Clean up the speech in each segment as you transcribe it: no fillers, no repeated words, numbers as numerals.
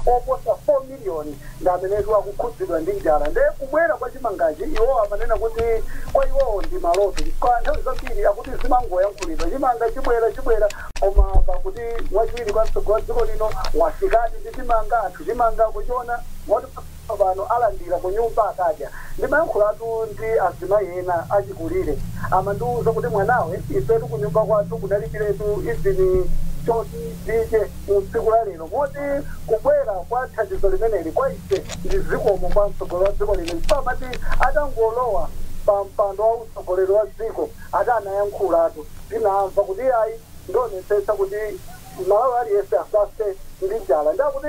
Oposa 4 miliyoni ndi amenetu akukhudzidwa ndi njala. Nde kubwera kwa chimangachi, iwowo amanena kuti kwa iwowo ndi maloto, chifukwa nthawi zambiri akuti zimangoyankhulidwa, chimanga chibwera, chibwera, koma pakuti wachiwiri kwa mtsogoleri wa dziko lino wafikadi ndi chimanga, anthu chimanga kuchiona, moti pano alandira ku nyumba akadya. Ndimayankhulatu ndi azimayi ena achikulire, amandiwuza kuti, "Mwanawe, ifetu ku nyumba kwathu kunalibiretu even choti tidye mu tsiku la lero, moti kubwera kwa thandizo limeneli kwa ife ndi zikomo kwa mtsogoleri wa dziko lino," chifukwa amati atangolowa pa mpando wa utsogoleri wa dziko ati anayankhulatu, tinamva kuti, "Ayi, ndionetsetsa kuti Malawi aliyense asafe ndi njala." Ndakuti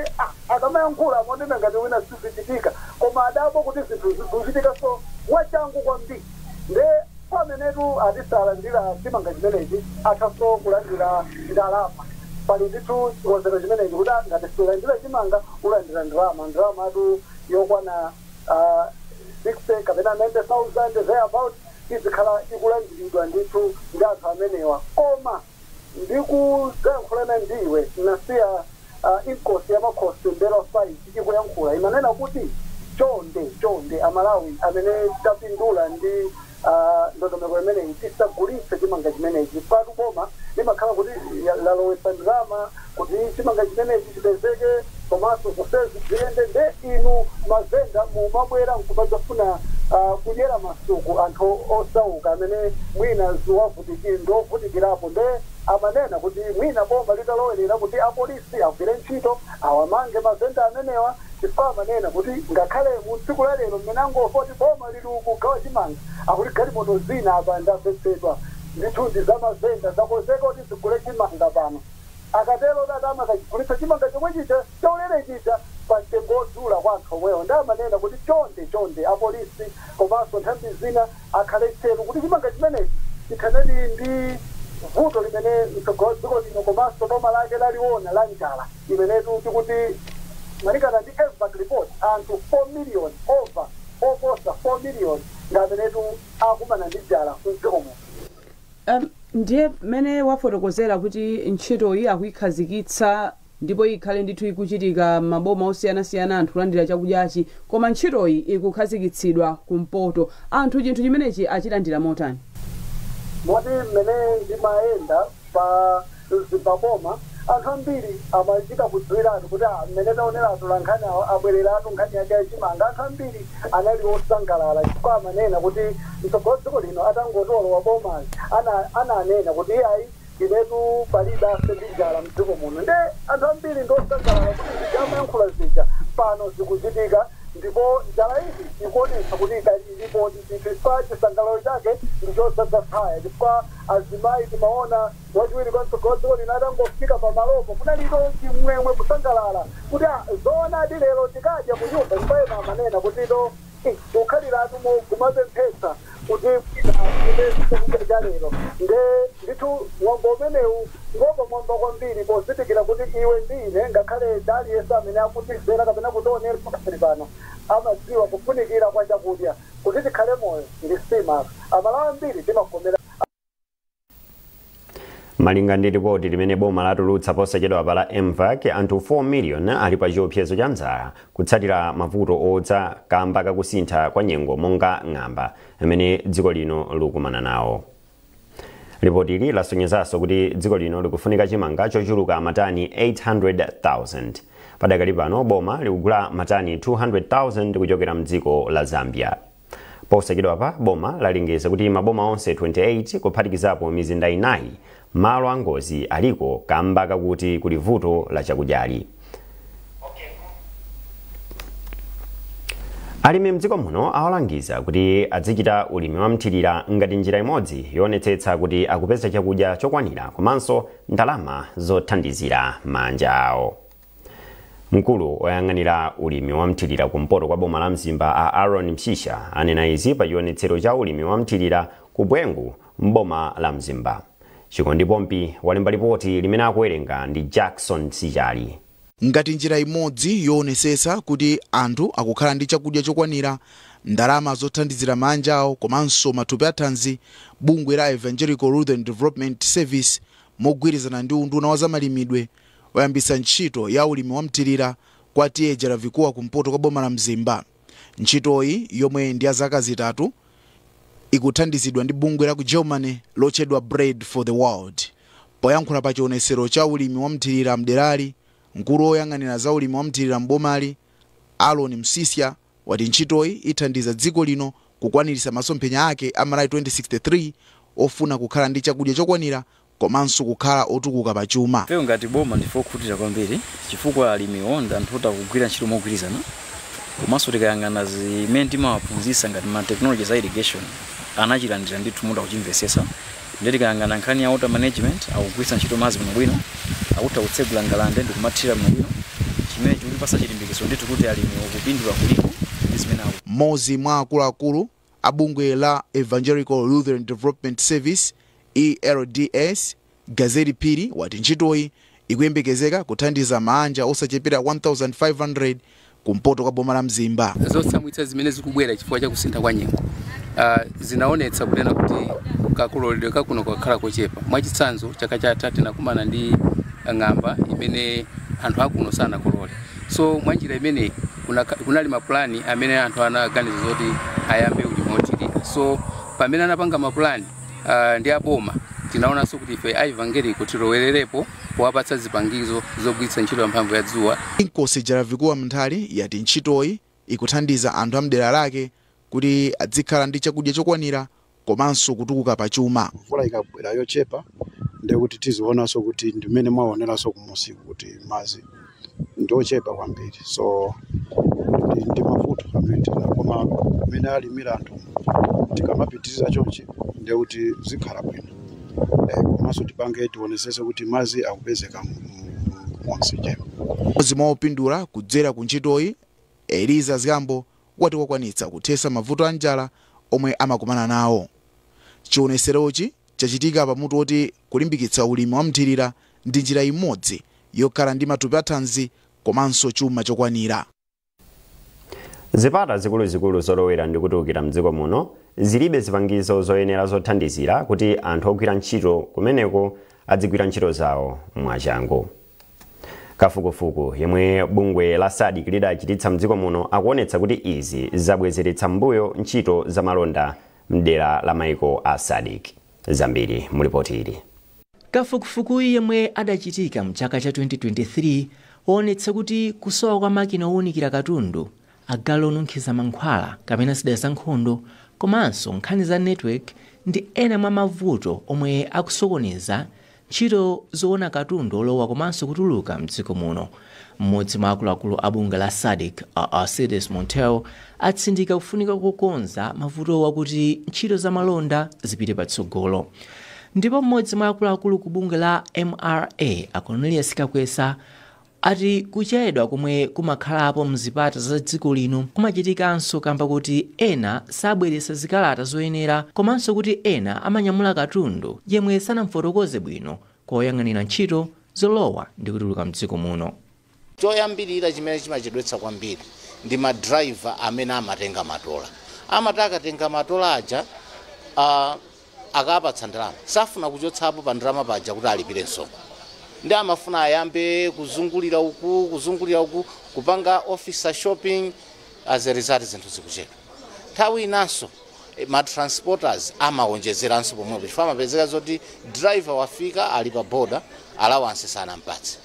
akamayankhula amonena ngati wina sizichitika, koma adabo kuti zinthu zikuchitika so mwachangu kwambiri. Nde pamenetu atisalandira chimanga chimenechi, athanso kulandira ndalama. Pali ndithu chikonzero chimenechi kuti ngati sulandira chimanga, ulandira ndalama, ndalama atu yokwana 60 kapena 90,000 thereabout, izikhala ikulandiridwa ndithu ndi anthu amenewa. Koma ndikuyankhulana ndiwe, nasiya Inkosi ya Makhosi M'mbelwa 5 ikuyankhula, imanena kuti chonde chonde, Amalawi amene tapindula ndi ndondomeko imeneyi, tisagulitse chimanga chimenechi. Patu boma limakhala kuti lalowetsa ndalama kuti chimanga chimenechi chipezeke, komanso zonsezi ziyende. Nde inu mavenda mumabwera nkumadzafuna kudyera masuku anthu osauka amene mwina ndiovutikirapo. Nde amanena kuti mwina boma litalowerera kuti apolisi agwire ntchito, awamange mavenda amenewa, chifukwa amanena kuti ngakhale mu tsiku la lero mmene angofoti boma lili kugawa chimanga, akuti galimoto zina apa ndamvetsedwa ndithu ndi za mavenda, zakonzeka kuti zigule chimanga pano. Akatero tatama kachigulitsa chimanga chomwe chija chaulere chija pa mtengo wodula kwa anthu omwewo. Ndi amanena kuti chonde chonde, apolisi komanso nthambi zina akhale tcheru kuti chimanga chimenechi chithanedi ndi vuto limene mtsogoleri wa dziko lino komanso boma lake laliona la njala, imenetu tikuti malingana ndi MVAC report, anthu 4 million over, oposa 4 million ndi amenetu akumana ndi njala mdziko muno. Ndiye mmene wafotokozera kuti ntchitoyi akuyikhazikitsa ndipo ikhale ndithu ikuchitika maboma osiyanasiyana, anthu kulandira chakudyachi, koma ntchitoyi ikukhazikitsidwa kumpoto, anthu chinthu chimenechi achilandira motani? Moti mmene ndimayenda pa Mzimba boma, anthu ambiri amachita kudziwiratu kuti, "Ah, mmene taoneratu la nkhani awo abwereratu nkhani yake yachimanga." Anthu ambiri anali osangalala chifukwa amanena kuti mtsogoleri dziko lino atangotolowa bomali ananena kuti, "Iyayi, inetu palibe afe ndi njala mdziko muno." Nde anthu ambiri ndi osangalala kuti zija amayankhula zija pano zikuchitika, ndipo njala iyi ikuonetsa kuti ilipo ndithu, chifukwa chisangalalo chake ndi chodzaza tsaya, chifukwa azimayi timaona wachiwiri kwa mtsogoleri dziko lino atangofika pamalopo kunalito chimwemwe, kusangalala kuti, "Ah, zoonadi, lero tikadya ku nyumba," chifukwa ena amanena kuti to tikukhaliratu kumapemphetsa kuti tipeze chakudya cha lero. Nde ndithu mwambo umenewu ngopa mwamba kwambiri, pozindikira kuti iwe ndi ine, ngakhale aliyense amene akutizera kapena kutionera pakali pano, amadziwa kufunikira kwa chakudya kuti tikhale moyo ndi sima. Amalawi ambiri timagomera. Malinga ndi ripoti limene boma latulutsa posachedwa pa la MVAC, anthu 4 million ali pa chiopsezo cha njala kutsatira mavuto odza kamba kakusintha kwa nyengo monga ng'amba amene dziko lino likumana nawo. Ripoti ili lasonyezanso kuti dziko lino likufunika chimanga chochuluka matani 800,000. Padakali pano boma likugula matani 200,000 kuchokera mdziko la Zambia. Posachedwapa boma lalengeza kuti maboma onse 28 kuphatikizapo mizinda 9, malo angozi aliko kamba kakuti kuli vuto la chakudyali. Alimi mdziko muno awalangiza kuti azichita ulimi wa mthirira ngati njira imodzi yoonetsetsa kuti akupeza chakudya chokwanira komanso ndalama zothandizira manja awo. Mkulu oyang'anira ulimi wa mthirira kumpoto kwa boma la Mzimba, a Aaron Mshisha, anena izi pa chionetsero cha ulimi wa mthirira ku Bwengu m'boma la Mzimba. Chikondi Pompi walemba ripoti limene akuwerenga ndi Jackson Sichali. Ngati njira imodzi yoonetsetsa kuti anthu akukhala ndi chakudya chokwanira, ndalama zothandizira manja awo komanso mathupi athanzi, bungwe la Evangelical Lutheran Development Service mogwirizana ndi unduna wa zamalimidwe wayambitsa ntchito ya ulimi wa mthirira. Kwa T/A Jaravikuwa kumpoto kwa boma la Mzimba. Ntchitoyi, yomwe ndi ya zaka 3, ikuthandizidwa ndi bungwe la ku Germany lotchedwa Bread for the World. Poyankhula pa chionesero cha ulimi wa mthirira mderali, mkulu woyang'anira za ulimi wa mthirira mbomali, Alon Msisya, wati ntchitoyi ithandiza dziko lino kukwaniritsa masomphenya ake a Malawi 2063 ofuna kukhala ndi chakudya chokwanira komanso kukhala otukuka pachuma. Ifeyo ngati boma ndife okhutira kwambiri, chifukwa alimiwo ndi anthu oti akugwira ntchito mogwirizana, komanso tikayang'ana zimene timawaphunzitsa ngati ma technology za irrigation, anachilandira ndithu munda kuchimvesesa. Ndiye tikayang'ana nkhani ya water management, akugwiritsa ntchito madzi bwinobwino, akutha kutsegula ngalande ndikumathira bwinobwino, chimene chikutipatsa chilimbikitso ndithu kuti alimiwo kupindula kuliko ndi zimene aku. Mmodzi mwa akuluakulu a bungwe la Evangelical Lutheran Development Service, ELDS, Gazeti Phiri, wati ntchitoyi ikuyembekezeka kuthandiza maanja osachepera 1500 kumpoto kwa boma la Mzimba. Zotsamwitsa zimene zikubwera chifukwa cha kusintha kwa nyengo zinaonetsa kunena kuti kakololedwe kakuno kakhala kochepa. Mwachitsanzo, chaka chatha tinakumana ndi ng'amba imene anthu akuno sanakolole. So mwanjira imeneyi kunali mapulani amene anthu anaganiza zoti ayambe ulimi wothirira. So pamene anapanga mapulani ndi aboma, tinaonanso kuti ife a Evangelical tilowererepo powapatsa zipangizo zogwiritsa ntchito ya mphamvu ya dzuwa. Inkosi Jaravikuwa Mnthali yati ntchitoyi ikuthandiza anthu amdera lake kuti adzikhala ndi chakudya chokwanira komanso kutukuka pachuma. Mvula ikabwera yochepa, ndekuti tizionanso kuti ndimene mwaoneranso kumusiku kuti madzi ndiochepa kwambiri, so ndi mavuto amene tina, koma amene alimira anthu, tikamapitiriza chonchi ndekuti zikhala bwino. Komanso tipange tionesese kuti madzi akupezeka monsechepa. Mmodzi mwa opindula kudzera ku ntchitoyi, Eliza Zgambo, wati wakwanitsa kuthetsa mavuto a njala omwe amakumana nawo. Chioneserochi chachitika pamutu woti kulimbikitsa ulimi wa mthirira ndi njira imodzi yokhala ndi matupi athanzi komanso chuma chokwanira. Zipata zikuluzikulu zolowera ndi kutulukira mdziko muno zilibe zipangizo zoyenera zothandizira kuti anthu ogwira ntchito kumeneko adzigwira ntchito zawo mwachangu. Kafukufuku yemwe bungwe la SADC lidachititsa mdziko muno akuonetsa kuti izi zabwezeretsa mbuyo ntchito zamalonda mdera la maiko a SADC. Zambiri mulipoti ili. Kafukufuku yemwe adachitika mchaka cha 2023 waonetsa kuti kusowa kwa makina owunikira katundu, agalu onunkhiza mankhwala kapena zida za nkhondo, komanso nkhani za network ndi ena mwa mavuto omwe akusokoneza ntchito zoona katundu olowa komanso kutuluka mdziko muno. Mmodzi mwa akuluakulu a bungwe la SADC, a Alcides Monteiro, atsindika kufunika kukonza mavutowa kuti ntchito za malonda zipite patsogolo. Ndipo mmodzi mwa akuluakulu ku bungwe la MRA, a Cornelius Kakwesa, ati kuchedwa komwe kumakhalapo mzipata za dziko lino kumachitikanso kamba kuti ena sabweretsa zikalata zoyenera, komanso kuti ena amanyamula katundu yemwe sanamfotokoze bwino koyang'anira ntchito zolowa ndi kutuluka mdziko muno. Choyambirira chimene chimachedwetsa kwambiri ndi madraiva amene amatenga matola. Amati akatenga matola aja, akapatsa ndalama, safuna kuchotsapo pa ndalama paja kuti alipire msonkho, ndi amafuna ayambe kuzungulira uku, kuzungulira uku, kupanga officer shopping. As a result, zinthu zikuchedwa. Nthawi inanso ma transporters amawonjezeranso pomwepo, chifukwa amapezeka zoti driver wafika, ali pa border, allowance sanampatse,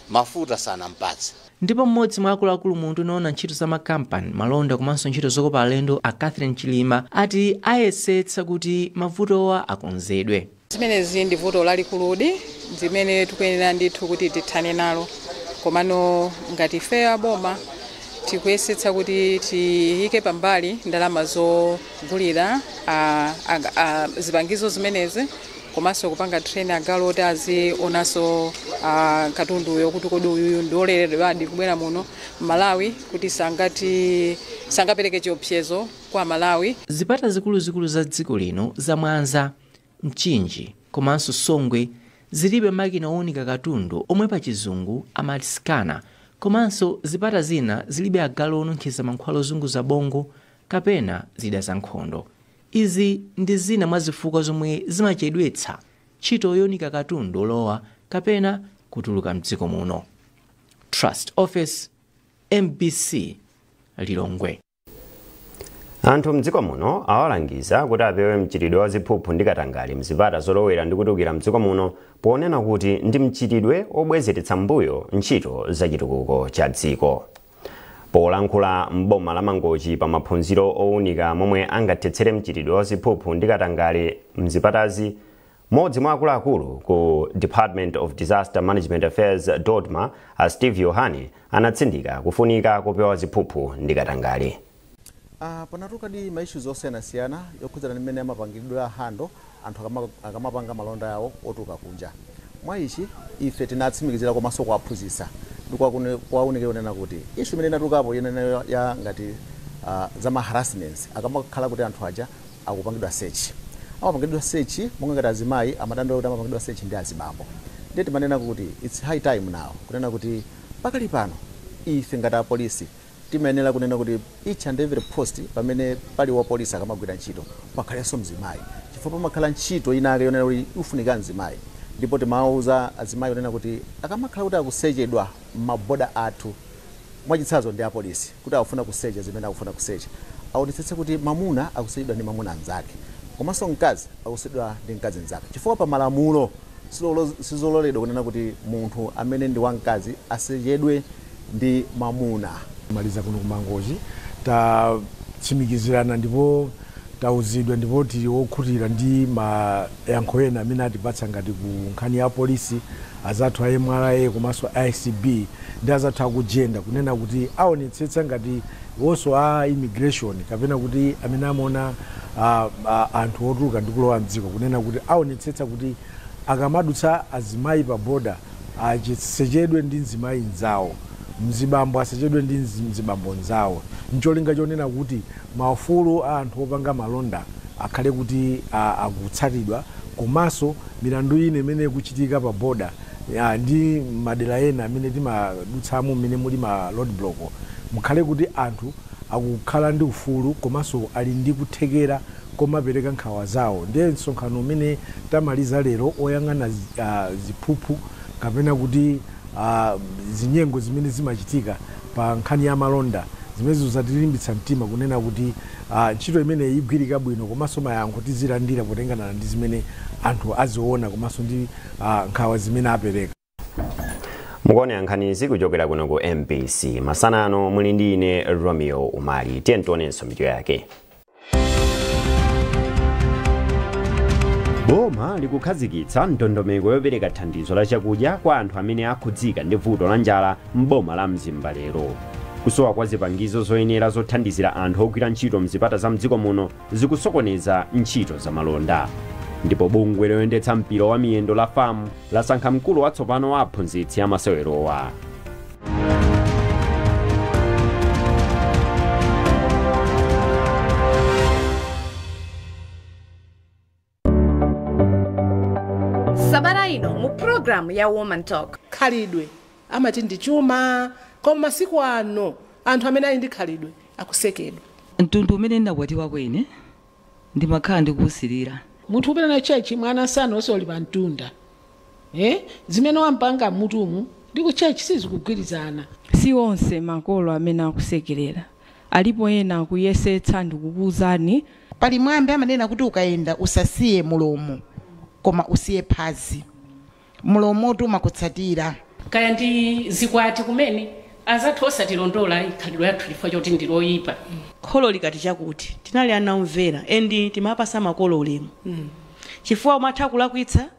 mafuta sanampatse. Ndipo mmodzi mwa akuluakulu munthu unaona ntchito za makampani, malonda komanso ntchito zokopa alendo, a Catherine Chilima, ati ayesetsa kuti mavutowa akonzedwe. Zimenezi ndi vuto lalikuludi zimene tikuyenera ndithu kuti tithane nalo, komano ngati ife aboma tikuyesetsa kuti tiyike pambali ndalama zogulira zipangizo zimenezi, komanso kupanga train agalu oti azionanso katunduyo kuti kodi uyuyu ndi ololedwadi kubwera muno Malawi, kuti sangapereke chiopsezo kwa Malawi. Zipata zikuluzikulu za dziko lino za Mwanza, Mchinji komanso Songwe zilibe makina owunika katundu omwe pa Chizungu amati scanner, komanso zipata zina zilibe agalu onunkhiza mankhwala ozunguza bongo kapena zida za nkhondo. Izi ndi zina mwa zifukwa zomwe zimachedwetsa ntchito yowunika katundu olowa kapena kutuluka mdziko muno. Trust Office, MBC, Lilongwe. Anthu mdziko muno awalangiza kuti apewe mchitidwe wa ziphuphu ndi katangale mzipata zolowera ndi kutulukira mdziko muno, ponena kuti ndi mchitidwe obwezeretsa mbuyo ntchito za chitukuko cha dziko. Polankhula m'boma la Mangochi pa maphunziro owunika momwe angathetsere mchitidwe wa ziphuphu ndi katangale mzipatazi, mmodzi mwa akuluakulu ku Department of Disaster Management Affairs DODMA, a Steve Yohane, anatsindika kufunika kupewa ziphuphu ndi katangale. Panatuka di ma issues osiyanasiyana yokhudzana ndi mmene amapangidwira handle anthu akamapanga malonda yawo otuluka kunja. Mwa ichi ife tinatsimikizira komanso kuwaphunzitsa ndi kuwaunikira kunena kuti issue imene inatulukapo ineneyo ya ngati za ma harassments, akamakhala kuti anthu aja akupangidwa search, amapangidwa search monga ngati azimayi amadandaula kuti amapangidwa search ndi azibambo. Ndiye timanena kuti it's high time now kunena kuti pakali pano ife ngati apolisi timayenera kunena kuti each and every post pamene pali wa polisi akamagwira ntchito pakhalenso mzimayi, chifukwa pamakhala ntchito inake yonena kuti ifunika mzimayi. Ndipo timawauza azimayi onena kuti akamakhala kuti akusechedwa m'maboda athu, mwachitsanzo ndi apolisi, kuti akufuna kusecha zimene akufuna kusecha, aonetsetse kuti mamuna akusechedwa ndi mamuna anzake komanso mkazi akusechedwa ndi mkazi mnzake, chifukwa pa malamulo sizololedwa kunena kuti munthu amene ndi wamkazi asechedwe ndi mamuna. Maliza kuno kumangochi tatsimikizirana ndipo tauzidwa ndipo tili wokhutira ndi mayankho ena amene atipatsa ngati ku nkhani ya polisi, azathu a MRA komanso ICB ndi azathu akujenda, kunena kuti aonetsetsa ngati wonso a immigration kapena kuti amene amaona anthu otuluka ndi kulowa mdziko, kunena kuti aonetsetsa kuti akamadutsa azimayi pa boda asechedwe ndi mzimayi mzawo, mzibambo asechedwe ndi mzibambo nzawo, ncholinga chonena kuti maufulu a anthu opanga malonda akhale kuti akutsatidwa, komanso milandu ine imene ikuchitika pa boda ndi madera ena amene timadutsamo mmene muli ma roadblock, mukhale kuti anthu akukhala ndi ufulu komanso ali ndi kuthekera komapereka nkhawa zawo. Ndiye msonkhano umene tamaliza lero oyang'ana ziphuphu kapena kuti zinyengo zimene zimachitika pa nkhani ya malonda, zimenezo zatilimbitsa mtima kunena kuti ntchito imene igwirika bwino komanso mayankho tizilandira potengana ndi zimene anthu aziona komanso ndi nkhawa zimene apereka. Mukuonera nkhanizi kuchokera kuno ku MBC masana ano, muli ndi ine Romeo Umali. Tiye tionenso mitu yake. Boma likukhazikitsa ndondomeko yopereka thandizo la chakudya kwa anthu amene akhudzika ndi vuto la njala m'boma la Mzimba lero. Kusowa kwa zipangizo zoyenera zothandizira anthu ogwira ntchito mzipata za mdziko muno zikusokoneza ntchito za malonda. Ndipo bungwe loyendetsa mpira wa miyendo la FAM lasankha mkulu watsopano wa aphunzitsi amasewerowa. Sabata ino mu programu ya Woman Talk. Khalidwe amati ndi chuma, koma masiku ano anthu amene ali ndi khalidwe akusekedwa. Mtundu umene ndinakwatiwa kwene ndimakhala ndikuwusirira. Munthu upita na chechi mwana asanu osoli pa mtunda, zimene wampanga mutumu ndi ku chechi sizikugwirizana. Si onse makolo amene akusekerera, alipo ena akuyesetsa ndikukuwuzani. Pali mwambi amanena kuti ukayenda usasiye mulomo koma usiye phazi, mulomotu umakutsatira. Kaya ndi zikwati kumene azathu osatilondola ikhalidwe yathu chifukwa choti ndi loyipa. Kholo likati chakuti tinali anaumvera endi timapasa makolo ulemu, chifukwa umatha kulakwitsa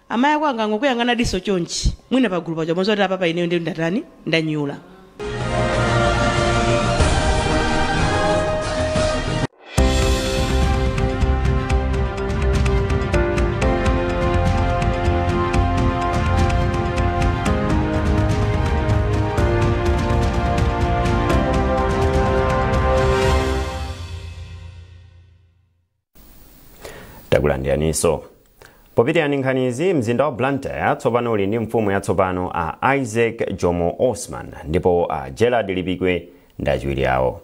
amayi ako angangokuyang'ana diso chonchi mwina pagulu pacho mozoti apapa ineyo ndi ndatani ndanyula. Takulandiraninso. Popitirani nkhanizi, mzinda wa Blantyre tsopano uli ndi mfumu yatsopano a Isaac Jomo Osman ndipo a Gerald Lipikwe ndi achiwiri awo.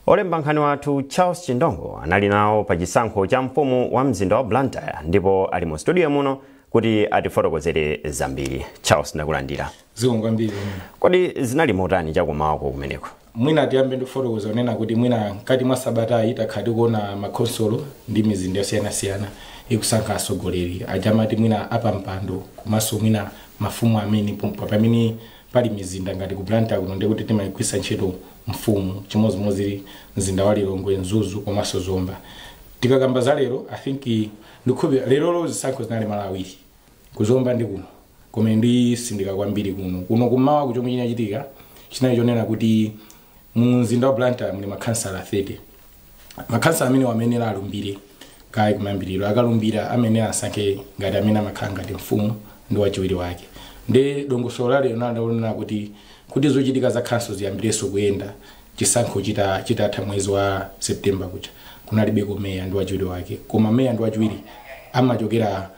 Olemba nkhani wathu Charles Chindongo anali nawo pa chisankho cha mfumu wa mzinda wa Blantyre ndipo ali mu studio muno Kuti atifotokozere zambiri. Charles, ndakulandira. Zikomo kwambiri. Kodi zinali motani chakumawako kumeneko? Mwina tiyambe ndikufotokoza kunena kuti mwina mkati mwa sabatayi takhala tikuona makhonsolo ndi mizinda yosiyanasiyana ikusankha atsogoleri ajamati mwina apampando komanso mwina mafumu amene pamene pali mizinda ngati ku Blantyre kuno, ndikuti timayigwiritsa ntchito mfumu, chimodzimodzi mzinda wa Lilongwe, Mzuzu komanso Zomba. Tikakamba za lero, I think ndikhulupirira lerolo zisankho zinali malo awiri, kuzomba ndi kuno, koma ndisindika kwambiri kuno. Kumawa kuchomwe chinachitika chinali chonena kuti mu mzinda wa Blantyre muli makhansala 30. Makhansala amene wamenera alumbire kayi kumayambiriro, akalumbira amene asankhe ngati amene amakhala ngati mfumu ndi wachiwiri wake. Ndi dongosolo la lero nalonena kuti zochitika za council ziyambirenso kuyenda chisankho chitatha mwezi wa September kucha, kunalibeko meya ndi wachiwiri wake, koma meya ndi wachiwiri amachokera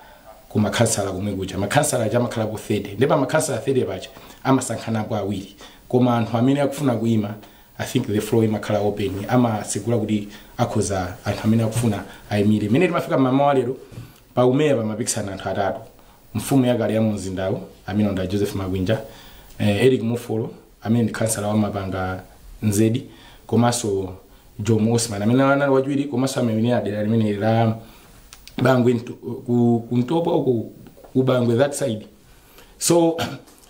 ku makhansala komwe kucha. Makhansala aja amakhalapo 30, ndipo makhansala 30 pacha amasankhanapo awiri, koma anthu amene akufuna kuyima, I think the floor imakhala open, amatsegula kuti akhoza anthu amene akufuna ayimire. Mene timafika mamawa lero, pa umeya pamapikisana anthu atatu: mfumu yakale ya mumzindawo amene ndi Joseph Magwinja, Eric Mufolo amene ndi kansala wa Mapanga Nzedi, komanso Jomo Osman amene anali wachiwiri komanso amene adera limene la Bangwe kumtopo uku ku Bangwe that side. So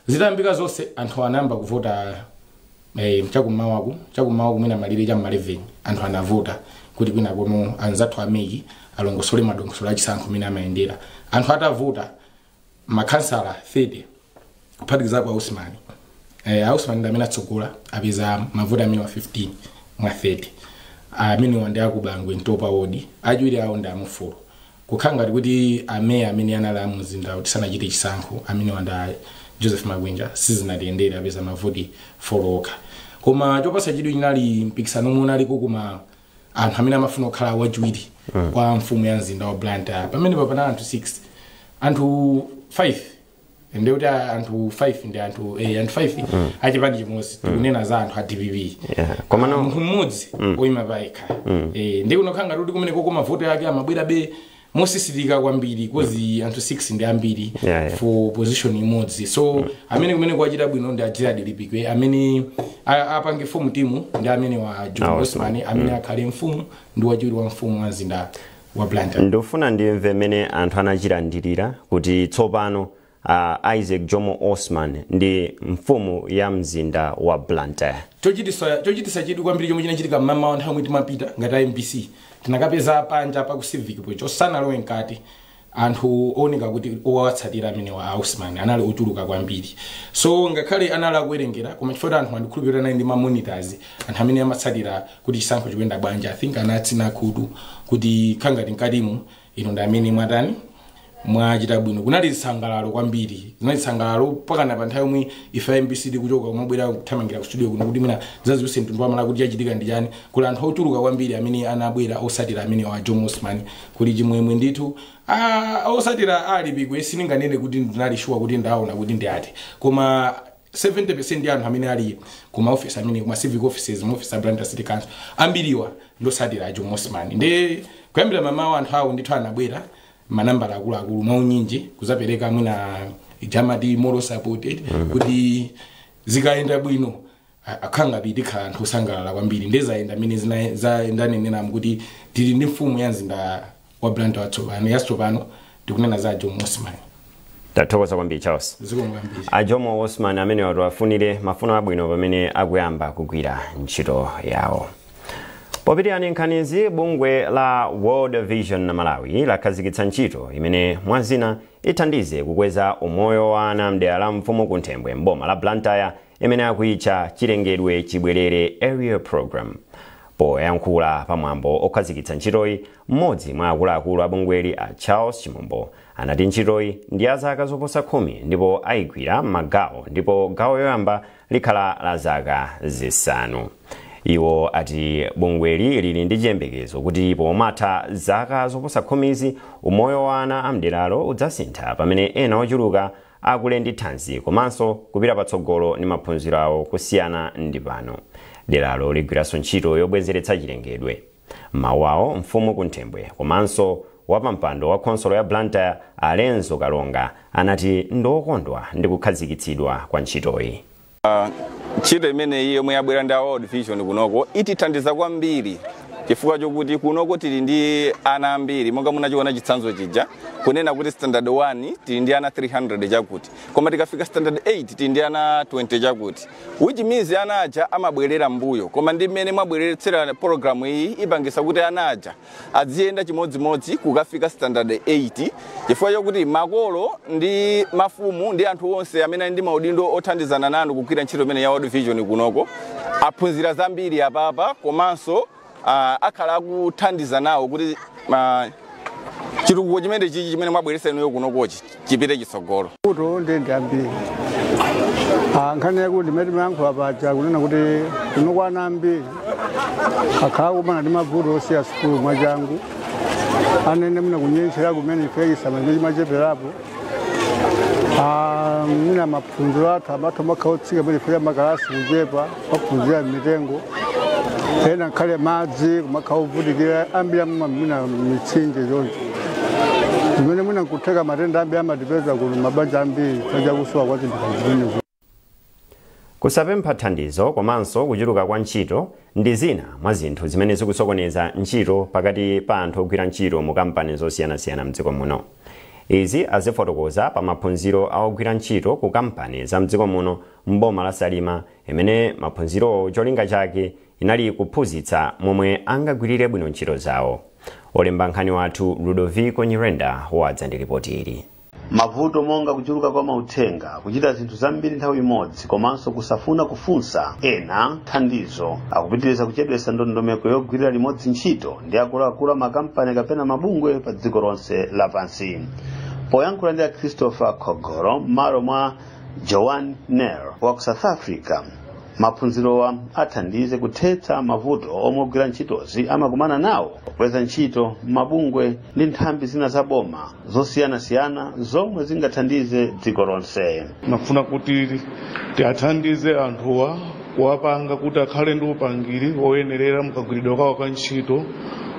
zitayambika zonse, anthu anayamba kuvota chakumawaku kumene malire cha 11 anthu anavota kuti kwina kono anzathu a MEC alongosole madongosolo achisankho amene amayendera. Anthu atavota, makhansala 30 kuphatikizapo Ausmani, Ausmani ndi amene atsogola, apeza mavoti amene wa 15 mwa 30. Amene ndi akubangwe Mtopa wodi, achiwiri awo ndi amufulu. Kukhala ngati kuti ameya amene anali amumzinda kuti sanachite chisankho, amene wanda Joseph Magwinja, sizinatiyendere, apeza mavoti 4 okha. Koma chopasa chidwi chinali mpikisano omwe unaliko kuma anthu amene amafuna kukhala wachiwiri kwa mfumu ya mzinda wa Blantyre. Pamene papana anthu 6, anthu 5, ndikuti anthu 5 ndi anthu 5 achipani chimodzi, tikunena za anthu a DPP. Komano munthu mmodzi oyima payekha. Ndi kunokhala ngati kuti kumeneko koma mavoti ake amabwera be mosisitika kwambiri, 'cause anthu 6 ndi ambiri for position imodzi. So amene kumene kuwachita bwino ndi a Gerard Lipikwe amene apange form team ndi amene wa John Ah, Osman amene akhale mfumu ndi wachiwiri wa mfumu wa mzinda wa Blantyre. Ndofuna ndimve mmene anthu anachilandirira kuti tsopano Isaac Jomo Osman ndi mfumu ya mzinda wa Blantyre. Chochitisa chidwi kwambiri chomwe chinachitika mmamawa, nthawi yomwe timapita ngati MBC, tinakapeza panja pa ku civic pocho sanalowe mkati anthu ooneka kuti owatsatira amene wa Osman anali ochuluka kwambiri. So ngakhale anali akuwerengera, koma chifukwa anthu andikhulupirira anali ndi ma monitors, anthu amene amatsatira kuti chisankho chikuyenda bwanji, I think anatsina khutu kuti khangati mkatimu ino ndi amene mwatani, mwachita bwino. Kunali zisangalalo kwambiri, zinali zisangalalo pakana pa nthawi yomwe ife MBC tikuchoka kumabwera kuthamangira ku studio kuno kuti mwina zaziwise mtundu wamala kuti chachitika ndi chani. Kuli anthu ochuluka kwambiri amene anabwera osatira amene wa Jomo Osman, kuli chimwemwe ndithu. Osatira alipikwe sindinganene kuti ndinali sure kuti ndaona kuti ndi ati, koma 70% ya anthu amene ali kuma office amene kuma civic offices, mu office ya Blantyre City Council, ambiriwa ndosatira a Jomo Osman. Ndi kuyambira mamawa anthu awo ndithu anabwera manambala akuluakulu mwaunyinji kuzapereka mwina jamati moral support kuti zikayenda bwino akhanga tikhala anthu osangalala kwambiri. Ndezayenda amene zayendaneneramu kuti tili ndi mfumu ya mzinda wa Blantyre watsopano, yatsopano, tikunena za Jomo Osman. Tathokoza kwambiri, Charles. Zikomo kwambiri. A Jomo Osman amene watiwafunire mafuno abwino pamene akuyamba kugwira ntchito yawo. Popitirani nkhanizi, bungwe la World Vision Malawi lakhazikitsa ntchito imene mwazina ithandize kukweza umoyo wa ana mdera la mfumu Kunthembwe mboma la Blantyre, imene akuyitcha Chilengedwe Chibwerere Area Program. Poyankhula pamwambo okhazikitsa ntchitoyi, mmodzi mwa akuluakulu a bungweli a Charles Chimombo anati ntchitoyi ndi ya zaka zoposa 10 ndipo ayigwira m'magawo, ndipo gawo yoyamba likhala la zaka 5. Iwo ati bungweli lili ndi chiyembekezo kuti pomatha zaka zoposa 10zi umoyo wa ana amderalo udzasintha, pamene ena ochuluka akule ndi thanzi komanso kupita patsogolo ndi maphunziro awo kusiyana ndi pano. Deralo ligwiranso ntchito yobwezeretsa chilengedwe. Mawu awo, mfumu Kunthembwe komanso Wapampando wa khonsolo ya Blantyre, Alenzo Kalonga, anati ndokondwa ndi kukhazikitsidwa kwa ntchitoyi. Ntchito imeneyi yomwe yabwera ndi World Vision kunoko itithandiza kwambiri, chifukwa chokuti kunoko tili ndi ana ambiri, monga munachiona chitsanzo chija kunena kuti standard 1 tili ndi ana 300 chakuti, koma tikafika standard 8 tili ndi ana 20 chakuti, which means ana aja amabwerera mbuyo. Koma ndi mmene mwabweretsera program iyi, ipangisa kuti ana aja aziyenda chimodzimodzi kukafika standard 8, chifukwa chokuti makolo ndi mafumu ndi anthu onse amene ali ndi maudindo othandizana nanu kugwira ntchito imene ya World Vision kunoko aphunzira zambiri apapa, komanso akhala akuthandiza nawo kuti chitukuko chimene chichi chimene mwabweretsa inuyo kunokochi chipite chitsogolo. Kuto ndi ambiri. Nkhani yakuti ndimene timayankhula paja kunena kuti kunokwana ambiri akhala kumana ndi mavuto osiya sukulu mwachangu, anene muna kunyentchera kumene ife chisamaliro chimacheperapo. Mwina maphunziro athu amathu amakhala otsika pamene ife makalasi kuchepa, maphunzira mitengo ena, nkhale madzi kumakhala ovutikira ambiri, amamwina mitsinje choncho, zimene mwina nkutheka matenda ambiri amatipeza kuno mabanja ambiri chakusowa kwa zinthu zimenezo. Kusapempha thandizo komanso kuchuluka kwa ntchito ndi zina mwa zinthu zimene zikusokoneza ntchito pakati pa anthu ogwira ntchito mu kampani zosiyanasiyana mdziko muno. Izi azifotokoza pa maphunziro a ogwira ntchito ku kampani za mdziko muno mboma la Salima, imene maphunzirowo cholinga chake inali kuphunzitsa momwe angagwirire bwino ntchito zawo. Olemba nkhani wathu Ludovico Nyirenda wadza ndi ripoti ili. Mavuto monga kuchuluka kwa mauthenga, kuchita zinthu zambiri nthawi imodzi, komanso kusafuna kufunsa ena thandizo akupitiriza kuchedwesa ndondomeko yogwirira limodzi ntchito ndi akuluakulu amakampani kapena mabungwe pa dziko lonse lapansi. Poyankhula ndi a Christopher Khogoro m'malo mwa Joan Nel wa ku South Africa, maphunzirowa athandize kuthetsa mavuto omwe ogwira ntchitozi amakumana nawo popeza ntchito mabungwe ndi nthambi zina za boma zosiyanasiyana zomwe zingathandize dziko lonse. Nafuna kuti tiathandize anthuwa kuwapanga kuti akhale ndi upangiri woyenerera mukagwiridwe kawo ka ntchito,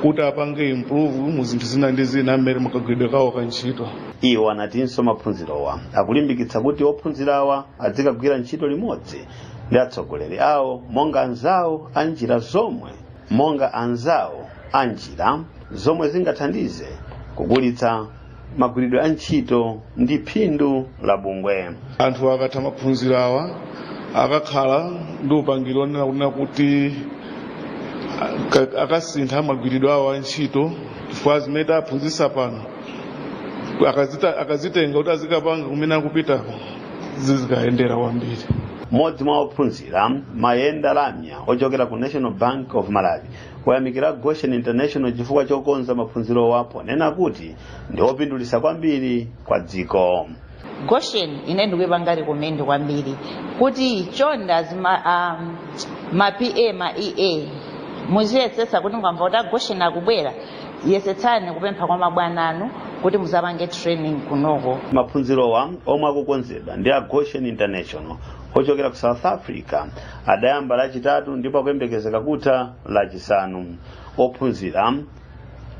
kuti apange improve mu zinthu zina ndi zina mmene mukagwiridwe kawo ka ntchito. Iwo anatinso maphunzirowa akulimbikitsa kuti ophunzirawa azikagwira ntchito limodzi ndi atsogoleri awo monga anzawo a njira zomwe zingathandize kukulitsa magwiridwe a ntchito ndi phindu la bungwe. Anthu akatha maphunziro awa akakhala ndi upangiri onena kunena kuti akasintha magwiridwe awo a ntchito, chifukwa zimene taphunzitsa pano akazitenga kuti azikapanga kumene akupitako zizikayendera kwambiri. Mmodzi mwa ophunzira, Mayenda Lamya, ochokera ku National Bank of Malawi, wayamikira Goshen International chifukwa chokonza maphunzirowa, ponena kuti ndi opindulitsa kwambiri kwa dziko. Goshen ine ndikuipanga recommend kwambiri kuti chonda ma PA, ma EA, muziyesetsa kuti mukamva kuti aGoshen akubwera, yesetsani kupempha kwa mabwana anu kuti muzapange training kunoko. Maphunzirowa omwe akukonzedwa ndi a Goshen International ochokera ku South Africa adayamba Lachitatu ndipo akuyembekezeka kutha Lachisanu. Ophunzira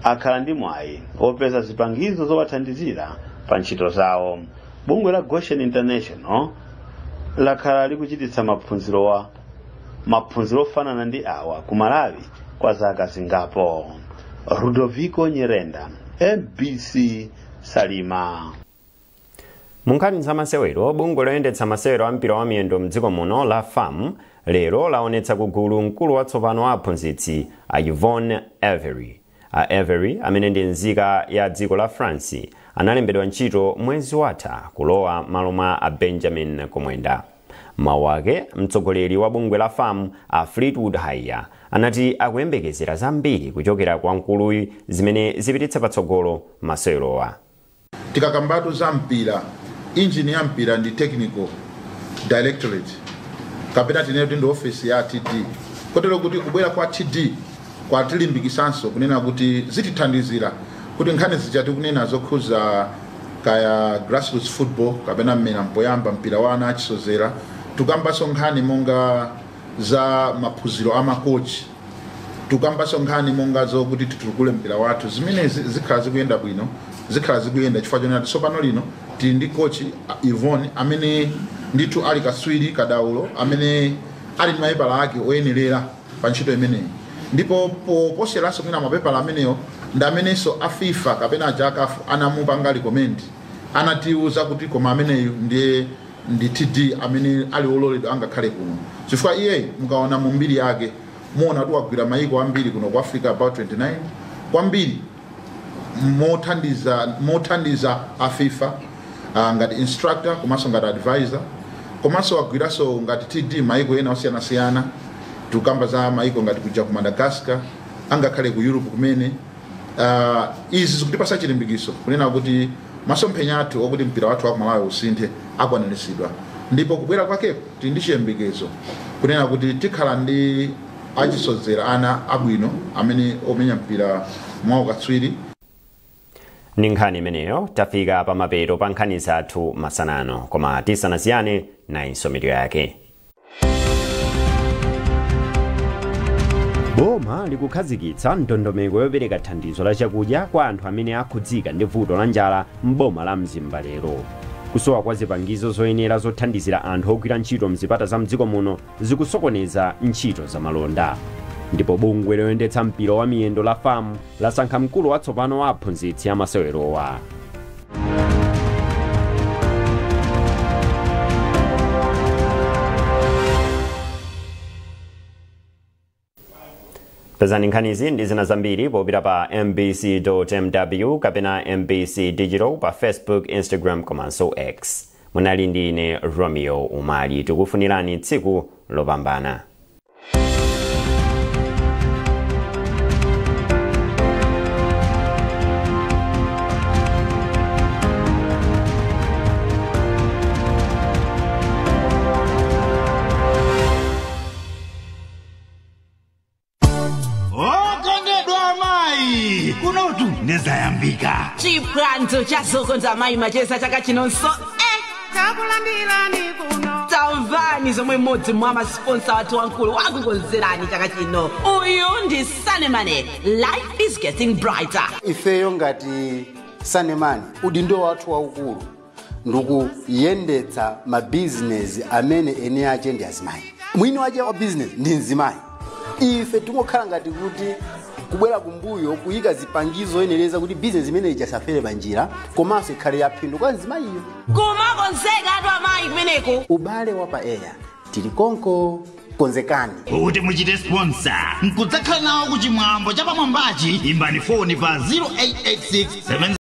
akhala ndi mwayi opeza zipangizo zowathandizira pa ntchito zawo. Bungwe la Goshen International lakhala likuchititsa maphunziro ofanana ndi awa ku Malawi kwa zaka zingapo. Ludovico Nyirenda, MBC, Salima. Munkhani za masewero, bungwe loyendetsa masewero a mpira wa miyendo mdziko muno la FAM lero laonetsa kugulu mkulu watsopano wa aphunzitsi, a Yvonne Avery. A Avery, amene ndi nzika ya dziko la France, analembedwa ntchito mwezi watha kulowa malo mwa a Benjamin Kumwenda. Mawu ake, mtsogoleri wa bungwe la FAM, a Fleetwood Haiya, anati akuyembekezera zambiri kuchokera kwa mkuluyi zimene zipititsa patsogolo masewerowa. Tikakambatu za mpira, injini ya mpira ndi technical directorate, kapena tinene kuti ndi office ya TD, kotero kuti kubwera kwa TD kwatilimbikisanso kunena kuti zitithandizira kuti nkhani zija tikunena zokhuza kaya grassroots football kapena mmene mpoyamba mpira wa ana achisozera, tukambanso nkhani monga za maphunziro a makochi. Tukambaso nkhani monga zokuti titukule mpira wathu, zimene zikhala zikuyenda bwino, zikhala zikuyenda chifukwa chonena tsopano lino tili ndi coach Yvonne amene ndithu ali kaswiri kadaulo, amene ali ndi mapepala ake oyenerera pa ntchito imeneyi. Ndipo poposeranso mwina mapepala ameneyo ndi amenenso a FIFA kapena a CAF anamupanga recommend, anatiuza kuti koma ameneyu ndiye ndi TD amene ali ololedwa angakhale kuno, chifukwa iye mukaona mu mbiri yake muona kuti wagwira mayiko ambiri kuno ku Africa about 29 kwambiri mothandiza a FIFA ngati instructor komanso ngati advisor, komanso wagwiranso ngati TD mayiko ena osiyanasiyana. Tukamba za mayiko ngati kuja ku Madagascar, angakhale ku Europe kumene. Izi zikutipasa chilimbikiso kunena kuti masomphenya athu okuti mpira wathu wa Malawi usinthe akwaniritsidwa, ndipo kubwera kwakeko tili ndi chiyembekezo kunena kuti tikhala ndi achisodzera ana abwino amene omenya mpira mwaukatswiri. Ndi nkhani imeneyo tafika pamapeto pa nkhani zathu masanano, koma tisanasiyane nayinso mitu yake. Boma likukhazikitsa ndondomeko yopereka thandizo la chakudya kwa anthu amene akhudzika ndi vuto la njala m'boma la Mzimba lero. Kusowa kwa zipangizo zoyenera zothandizira anthu ogwira ntchito mzipata za mdziko muno zikusokoneza ntchito za malonda. Ndipo bungwe loyendetsa mpira wa miyendo la FAM lasankha mkulu watsopano wa aphunzitsi amasewerowa. Pezani nkhanizi ndi zina zambiri popita pa mbc.mw kapena MBC Digital pa Facebook, Instagram komanso X. Munali ndi ine Romeo Umali, tikufunirani tsiku lopambana. Kunotu ndezayambika chipwanzo chazokonza mayi machesa chaka chinonso takulandirani kuno. Tamvani zomwe mmodzi mwa masponsa wathu wankulu wakukonzerani chaka chino. Uyu ndi Sanemane, life is getting brighter. Ifeyo ngati Sanemane udindo wathu waukulu ndikuyendetsa mabizinesi amene ene ache ndi azimayi, mwini wache wa bizinesi ndi mzimayi. Ife tingokhala ngati kuti kubwera kumbuyo kuyika zipangizo yenereza kuti business imene ichasafere panjira komanso ikhale yaphindu kwa mzimayiyo. Kumakonzeka atu amayi kumeneko. Ubale wa pa air tili konko, konzekani kuti muchite sponsor nkudzakhala nawo kuchimwambo chapamwambachi. Imbani foni pa 0886